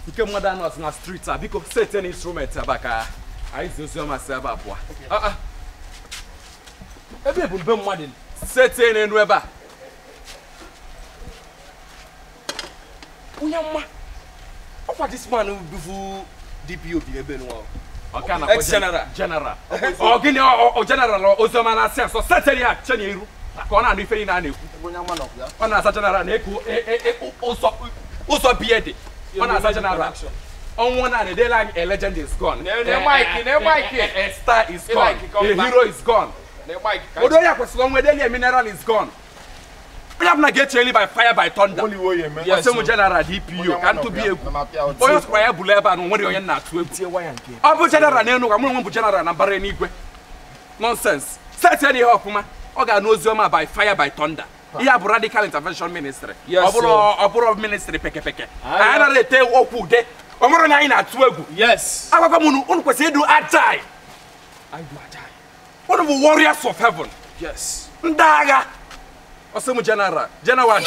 Nke mmadụ anọ na street a biko set an instrument ebe ka anyị zi oziọma si ebe a pụọ. Ebe bụ mbe mmadụ set n'elu ebe a. Onye mma ọkwa this man dufu DPO bi ebe nwa. Ex general. General. Ọ gịnị ọ general oziọma na-asị asọ set ya chenye iru ka ọ na-anụ ife niile a na-ekwu. Ọ na-asa general na-eku ụzọ bie dị. Ọ na-asa general. Ọnwụ na na-edela anyị a legend is gone. A star is gone. A hero is gone. Odo ya kwesịrị ọnwụ edeli a mineral is gone. Onye ọbụla ga-eche eli by fire by thunder. Ọsị mụ general DPO ka ntụ bi egwu. Onye sịkwa ya bụla ebe a na onwere onye na-atụ egwu. Ọ bụ general n'elu ụwa mụ onwe bụ general na mbara eluigwe. Nonsense. Set ya n'ihe ọfụma. Ọ ga-anụ ozi ọma by fire by thunder. Ihe a bụ radical intervention ministry. Ọ bụrụ ministry pekepeke. Anyị anaghị ete okwu ude. Ọ bụrụ na anyị na-atụ egwu. Yes. Agwakwa m unu kwesịrị ịdụ agile. Unu bụ warriors of heaven. Yes. Ndị agha. Ọsị m general. General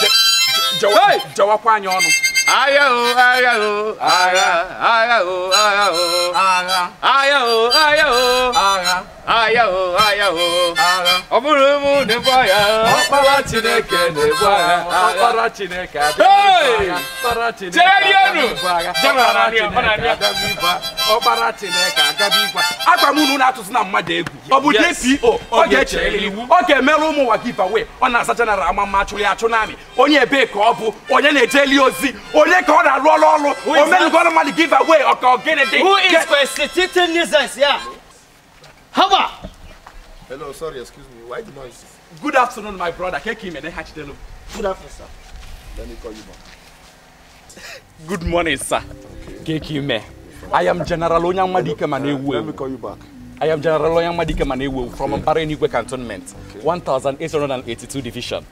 jawakwa anyị ọnụ. Agha o, agha o, agha, agha o, agha o, agha, agha o, agha o, agha, agha o, agha o, agha. Ọ bụrụ mụ na-ebu agha. Ọkpara Chineke na-ebu agha. Ọkpara Chineke abịa ibu agha. Ọkpara Chineke abịa ibu agha. Ọkpara Chineke abịa ibu agha. Ọkpara Chineke agaba ibu agha. Agwa m unu na-atụzi na mmadụ egwu. Ọ bụ DPO, ọ ga-eche iwu. Ọ ga-emerụ ụmụ ụwa give away. Ọ na-asa general ama mma achụrụ ya achụ n'amị. Onye ebee ka ọ bụ, onye na-ejeli ozi. Onye ka ọ na-arụ ọrụ ọrụ. Omenugoro mmadụ give away ọka ogene dị. Who is constituting nuisance here? Haba! Hello, sorry, excuse me. Why the noise? Good afternoon, my brother. Keki mene hachidelu. Good afternoon, sir. Let me call you back. Good morning, sir. Okay. Keki me. I am General Onyamadike Manewu. Let me call you back. I am General Onyamadike Manewu from Mbara Enigwe Cantonment, 1882 Division.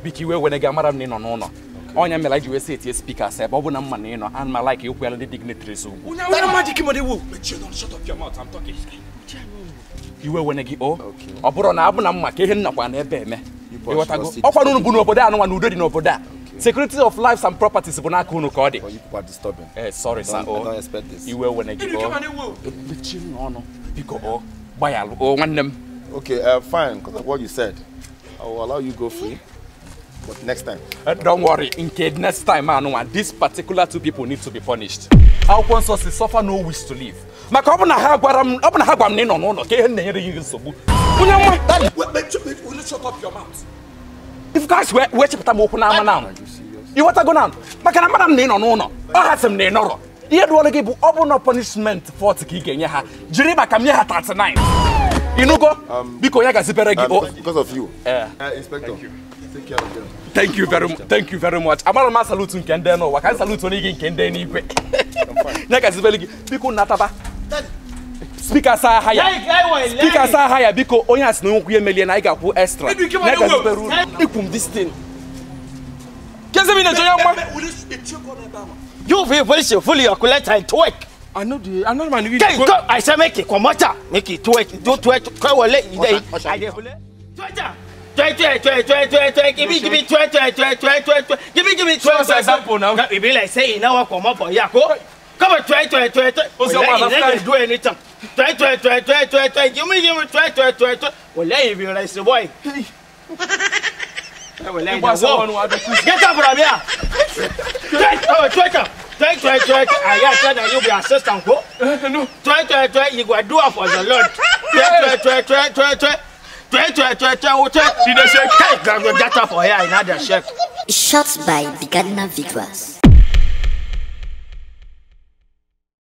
Biki we wenega mara m nọ n'ụlọ. Onye mere ji wee sị etie speaker sị ebe ọ bụ na mma na ịnọ and ma like okwu ya ndị dignitaries ugwu. Onyamadike Manewu. Mechie n'ọnụ, shut up your mouth, I'm talking. Iwe wene gị o. Ọ bụrụ na abụ na mma ka ihe nnakwa n'ebe eme. Ịghọtago? Ọkwa n'unu bụ n'obodo a nụnwa na udo dị n'obodo a. Security of lives and properties bụ n'aka unu ka ọ dị. You people are disturbing. Sorry sir. I don't expect this. Iwe wene gị o. Mechie n'ọnụ. Biko o. Gbayalụ o nwanne m. Okay, fine, because of what you said. I will allow you go free. But next time. Don't worry. In case next time, man, these particular two people need to be punished. Akwụkwọ nsọ si suffer no wish to live. Maka ọ bụ na ha gwara m, ọ bụ na ha gwara m na ị nọ n'ụlọ ka ihe na-enyere gị nsogbu. Onye nwa, will you shut up your mouth? If guys wee chepụta m okwu n'ama now. Ịghọtago now? Maka na mmadụ m na ị nọ n'ụlọ, ọ ha sị m na ị nọrọ. Ihe dụọrọ gị bụ ọ bụ na punishment 40 ka ị ga-enye ha. Jiri maka m nye ha 39. Ịnụgo? Biko ya gazibere gị. Because of you. Inspector. Take care of them. Thank you very much. Thank you very much. Amara m salute nke ndị n'ụwa ka m salute onye gị nke ndị n'igwe. Ya gazibere gị. Biko nataba. Speaker sa haya. Speaker sa haya biko onye asị na okwu emelie na anyị ga-akwụ extra. Ya gazibere uru. Ikwu m this thing. Kezi mi na joya mma. You feel very fully your collector and twerk. I know the I know man. Go. I say make it come out. Make it twerk. Do twerk. I dey twerk. Twerk, twerk, twerk, twerk, twerk, twerk. Give me, twerk, twerk, twerk, twerk, twerk, twerk. Give me, twerk. Show example now. It be like say you now come up for here. Go. Come on, twerk, twerk, twerk, twerk. Well, you do anything. Twerk, twerk, twerk, twerk, twerk, twerk. Give me, twerk, twerk, twerk, twerk. Well, you be like say boy. Well, get up from here. Twerk, twerk, twerk, twerk, twerk. I got that you be assistant go. No. Twerk, twerk, twerk. You go do it for the Lord. Twerk, twerk, twerk, twerk, twerk. Twerk, twerk, twerk, twerk. Did they shake? Get up for here, another shake. Shots by Bigadna Vigras.